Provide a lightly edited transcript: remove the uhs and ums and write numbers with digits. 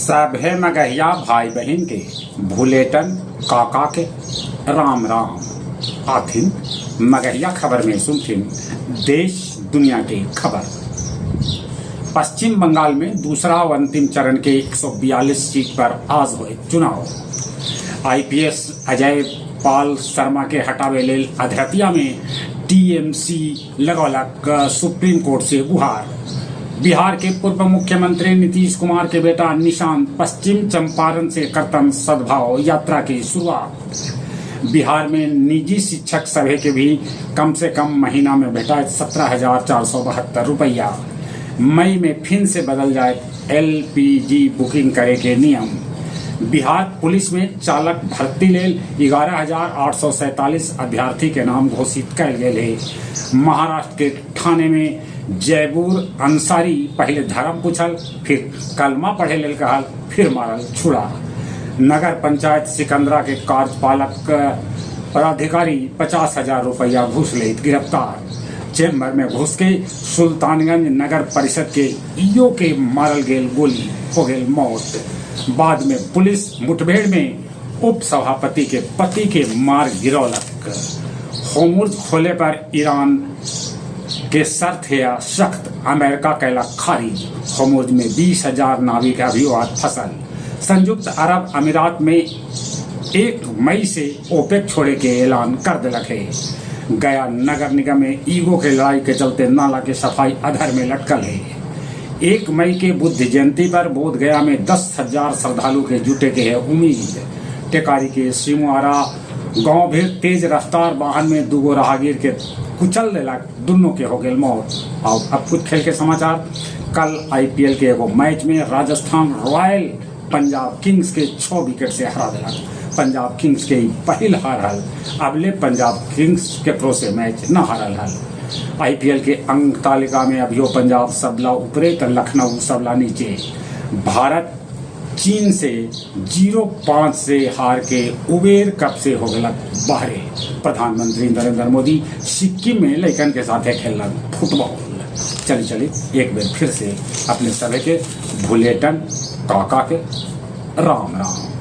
सभे मगहिया भाई बहिन के भुलेटन काका के राम राम। आथिन मगहिया खबर में सुनथिन देश दुनिया के खबर। पश्चिम बंगाल में दूसरा और अंतिम चरण के 142 सीट पर आज होए चुनाव। आईपीएस अजय पाल शर्मा के हटावे लेल अधरतिया में टीएमसी लगौलक सुप्रीम कोर्ट से गुहार। बिहार के पूर्व मुख्यमंत्री नीतीश कुमार के बेटा निशांत पश्चिम चंपारण से करतन सद्भाव यात्रा की शुरुआत। बिहार में निजी शिक्षक सभे के भी कम से कम महीना में भेटा 17,472 रुपया। मई में फिर से बदल जाए एलपीजी बुकिंग करे के नियम। बिहार पुलिस में चालक भर्ती लेल 11,847 अभ्यर्थी के नाम घोषित कयल गेल है। महाराष्ट्र के ठाणे में जैबूर अंसारी पहले धर्म पूछल, फिर कलमा पढ़े लेल कहल, फिर मारल छुरा। नगर पंचायत सिकंदरा के कार्यपालक पदाधिकारी 50,000 रुपया घूस लेत गिरफ्तार। चैम्बर में घुस के सुल्तानगंज नगर परिषद के ईओ के मारल गेल गोली, हो गेल मौत। बाद में पुलिस मुठभेड़ में उप सभापति के पति के मार गिरौलक। होर्मुज खोले पर ईरान के शर्त है सख्त, अमेरिका कैला खारिज। होर्मुज में 20,000 नाविक अभी फसल। संयुक्त अरब अमीरात में 1 मई से ओपेक छोड़े के ऐलान कर दिलक है। गया नगर निगम में ईगो के लड़ाई के चलते नाला के सफाई अधर में लटकल है। 1 मई के बुद्ध जयंती पर बोध गया में 10,000 श्रद्धालु के जुटे के है उम्मीद। टेकारी के सिमुआरा गांव भी तेज रफ्तार वाहन में दूगो राहगीर के कुचल देलक, दोनों के हो गेल मौत। और अब कुछ खेल के समाचार। कल आईपीएल के एगो मैच में राजस्थान रॉयल पंजाब किंग्स के 6 विकेट से हरा दिलक। पंजाब किंग्स के ई पहिल हार हल। अबले पंजाब किंग्स केकरो से मैच न हारल हल। आईपीएल के अंक तालिका में अभियो पंजाब सबला ऊपरे तो लखनऊ सबला नीचे। भारत चीन से 0-5 से हार के उबेर कप से हो गलक बाहरे। प्रधानमंत्री नरेंद्र मोदी सिक्किम में लइकन के साथे खेललन फुटबॉल। चली चली एक बेर फिर से अपने सभी के भुलेटन काका के राम राम।